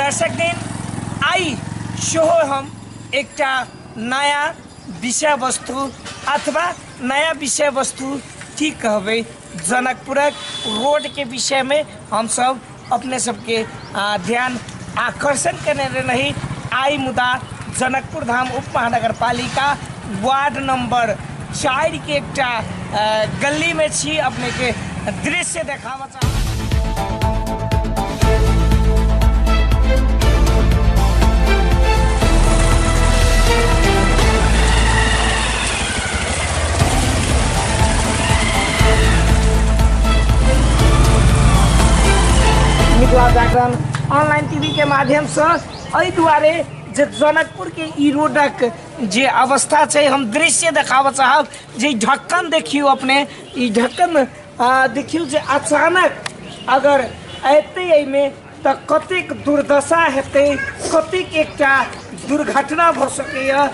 दर्शक दिन आइ सेहो हम एकटा नया विषय वस्तु अथवा नया विषय वस्तु की कहबै, जनकपुरक रोडके विषयमे हमसब अपने सबके ध्यान आकर्षण केने रही। आइ मुदा जनकपुर धाम उप महानगरपालिका वार्ड नंबर 4 के एकटा गली में छी, अपने के दृश्य देखाबऽ चाहब। मिथिला जागरण ऑनलाइन टीवी के माध्यम से एहि दुआरे जे जनकपुर के ई रोडक जे अवस्था छै, हम दृश्य देखाबऽ चाहब जे ई ढक्कन देखियौ अपने, ई ढक्कन देखियौ जे अचानक अगर अयतै एहिमे तऽ कतेक दुर्दशा हेतै, कतेक एकटा दुर्घटना भऽ सकैए,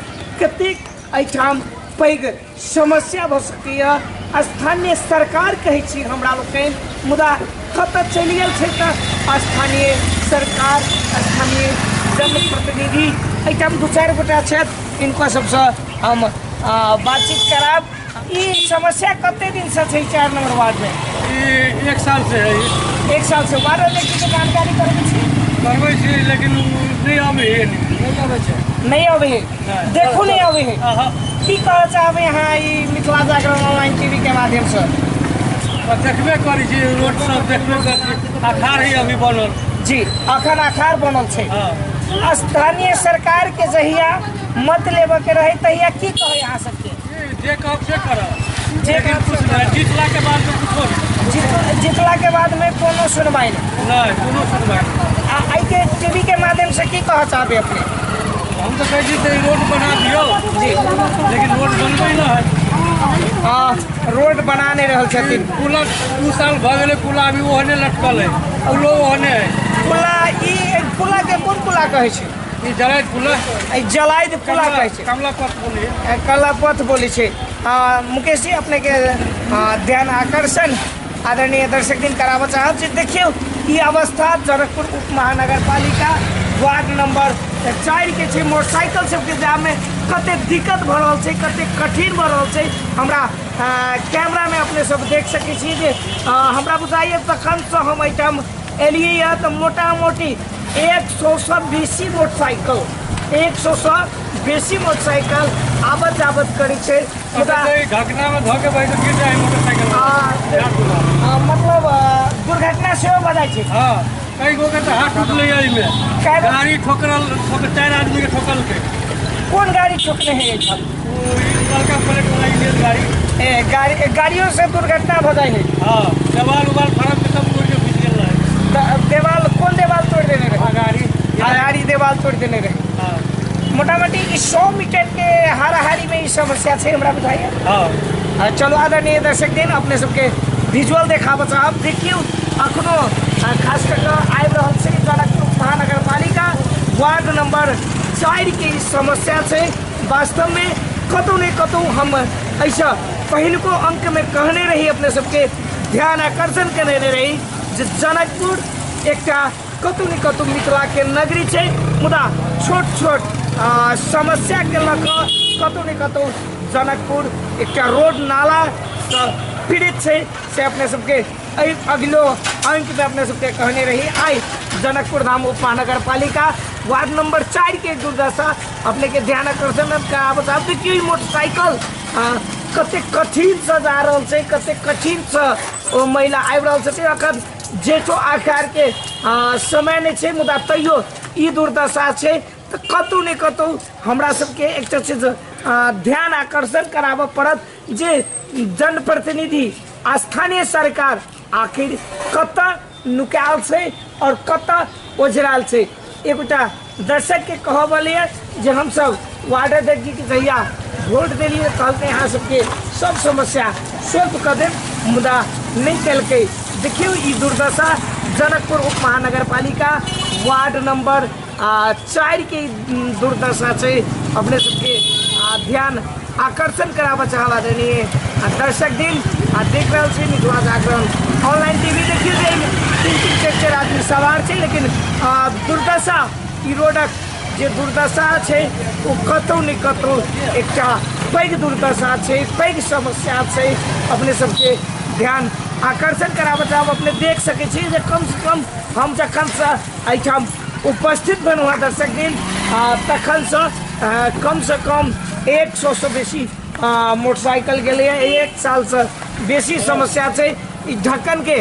कतेक एहिठाम पैघ समस्या भऽ सकैए। स्थानीय सरकार कहै छी हमरा लोकनि, मुदा कतऽ चलि गेल छै तऽ स्थानीय सरकार, स्थानीय जनप्रतिनिधि। एहिठाम दू चारि गोटा छथि, हिनको सबसँ हम बातचीत करायब। ई समस्या कते दिनसँ छै 4 नंबर वार्डमे? ई 1 साल से है। 1 साल से वार्ड अध्यक्ष के जानकारी करबै छी? करबै छी, लेकिन नहि आबै है। नहि आबै छै, नहि आबै है, देखू नहि आबै है। की कहऽ चाहबै अहाँ ई मिथिला जागरण ऑनलाइन टीवी के माध्यमसँ? देखबे करै छी, रोड सब देखबे करै छी, अखाड़ ही अभी बनल। जी, अखन अखाड़ बनल छै। स्थानीय सरकार के जहिया मत लेबऽ के रहे तहिया की कहै अहाँ सबके? जे कहब से करब, जे कुछ जीतला के बाद में कुछो नहीं। जीतला के बाद में कोनो सुनवाई नहीं। नहीं, कोनो सुनवाई नहीं। आ एहि के टीवी के माध्यम से की कहऽ चाहबै अपने? हम तो कहै छी रोड बना दियौ जी, लेकिन रोड बनबै न है। हाँ, रोड बना नहीं रहल छथिन। पुला 2 साल भऽ गेलै, पुला अभी ओहने लटकल है, पुलो ओहने है। पुला ई पुला के कोन पुला कहै छै? ई जलाइत पुला। ई जलाइत पुला कहै छै। कमला पथ बोली। कमला पथ बोली छै। मुकेश जी, अपने के ध्यान आकर्षण आदरणीय दर्शक दिन कराबऽ चाहब जे देखियौ ई अवस्था जनकपुर उप महानगरपालिका वार्ड नंबर 4 के छै। मोटरसाइकिल सबके जाममे कते दिक्कत भऽ रहल छै, कते कठिन भऽ रहल छै, हमरा कैमरामे अपने सब देख सकै छी जे हमरा बुझाइए तखनसँ हम एहिठाम एलियै हँ तऽ मोटा मोटी 100 बेसी मोटरसाइकिल, 100 बेसी मोटरसाइकिल आबत जाबत करै छै। मुदा घटना में धोके बैठ गिर जाए मोटरसाइकिल। मतलब दुर्घटना सेहो भऽ जाइ छै। हाँ, कई गो के तो हाथ टूटलै एहिमे। गाड़ी ठोकरल, 4 आदमी के ठोकलकै। कोन गाड़ी ठोकने है एहिठाम? ओ ललका प्लेट वाला इंडियन गाड़ी। ए गाड़ी, गाड़ियों से दुर्घटना भऽ जाइ है। हाँ, देवाल उवाल फड़क के सब तोड़ के घुस गेल रहे। देवाल, कोन देवाल तोड़ देने रहे? अगाड़ी। अगाड़ी देवाल तोड़ देने रहे। हाँ। मोटामोटी ई 100 मीटर के हाराहारी में ई समस्या छै हमरा बुझाइए। हाँ। चलो आदरणीय दर्शक दिन अपने सबके विजुअल देखाबऽ चाहब। देखियौ अखनो खास कऽ कऽ आबि रहल छै जनकपुर महानगरपालिका वार्ड नंबर 4 के ई समस्या छै। वास्तवमे कतहु ने कतहु हम एहिसँ पहिलुको अङ्कमे कहने रही, अपने सबके ध्यान आकर्षण केने रही जे जनकपुर एकटा कतहु ने कतहु मिथिलाके नगरी छै, मुदा छोट छोट समस्याके लऽ कऽ कतहु ने कतहु जनकपुर एकटा रोड नालासँ पीड़ित छै, से अपने सबके एहि अगिलो अङ्कमे अपने सबके कहने रही। आइ जनकपुर धाम उप महानगरपालिका वार्ड नंबर 4 के दुर्दशा अपने के ध्यान आकर्षण कराबऽ चाहब। देखियौ ई मोटरसाइकिल कतेक कठिनसँ जा रहल छै, कतेक कठिनसँ ओ महिला आबि रहल छथिन। अखन जेठो आकारके समय नहि छै, मुदा तैयो ई दुर्दशा छै। तऽ कतहु ने कतहु हमरा सबके एकटा चीज ध्यान आकर्षण कराबऽ पड़त जे जनप्रतिनिधि स्थानीय सरकार आखिर कतऽ नुकायल छै और कतऽ ओझरायल छै। एगोटा दर्शकके कहऽ वाले जे हमसब वार्ड अध्यक्ष जीके जहिया वोट देलियै कहलकै अहाँ सबके सब समस्या सॉल्व कऽ देब, मुदा नहि केलकै। देखियौ ई दुर्दशा जनकपुर उप महानगरपालिका वार्ड नंबर 4 के दुर्दशा छै। अपने सबके ध्यान आकर्षण कराबऽ चाहब आदरणीय दर्शक दिन। आ देख रहल छी मिथिला जागरण ऑनलाइन टीवी। देखियौ जे एहिमे 3 3 4 4 आदमी सवार छै, लेकिन दुर्दशा ई रोडक जे दुर्दशा छै ओ कतहु ने कतहु एकटा पैघ दुर्दशा छै, पैघ समस्या छै। अपने सबके ध्यान आकर्षण कराबऽ चाहब। अपने देख सकै छी जे कमसँ कम हम जखनसँ एहिठाम उपस्थित भेलहुँ हँ दर्शकगण, तखनसँ कमसँ कम 100सँ बेसी मोटरसाइकिल गेलैए। 1 सालसँ बेसी समस्या छै। ई ढक्कनके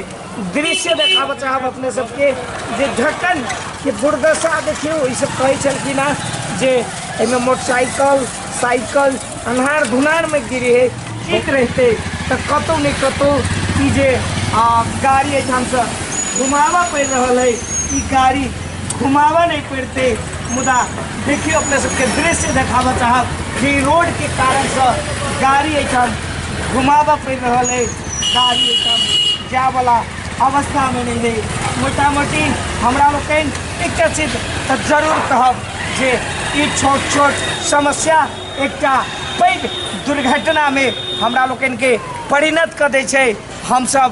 दृश्य देखाबऽ चाहब अपने सबके जे ढक्कन के दुर्दशा देखियौ। ई सब कहै छलखिन हँ जे एहिमे मोटरसाइकिल साइकिल अन्हार धुनारमे गिरे है, ठीक रहितै तऽ कतहु ने कतहु ई जे गाड़ी एहिठामसँ घुमाबऽ पड़ि रहल है, ई गाड़ी घुमाबऽ नहि पड़ितै। मुदा देखियौ अपने सबके दृश्य देखाबऽ चाहब जे ई रोडके कारणसँ गाड़ी एहिठाम घुमाबऽ पड़ि रहल है, गाड़ी एहिठाम जायवला अवस्थामे नहि है। मोटा मोटी हमरा लोकनि एकटा चीज तऽ जरूर कहब जे ई छोट छोट समस्या एकटा पैघ दुर्घटनामे हमरा लोकनिके परिणत कऽ दै छै। हमसब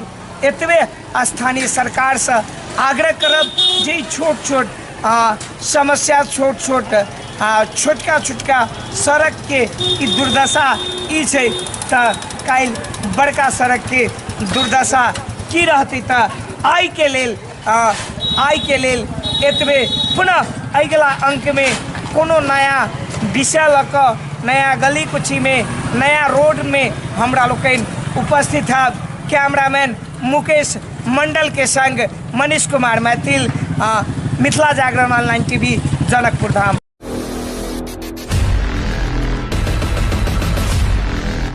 एतबे स्थानीय सरकारसँ आग्रह करब जे ई छोट छोट समस्या, छोट छोट छोटका छोटका सड़कके ई दुर्दशा ई छै तऽ काल्हि बड़का सड़कके दुर्दशा की रहतै। तऽ आइके लेल एतबे। पुनः अगिला अङ्कमे कोनो नया विषय लऽ कऽ नया गली कुचीमे नया रोडमे हमरा लोकनि उपस्थित हैब। कैमरामैन मुकेश मंडल के संग मनीष कुमार मैथिल, मिथिला जागरण ऑनलाइन टीवी, जनकपुर धाम।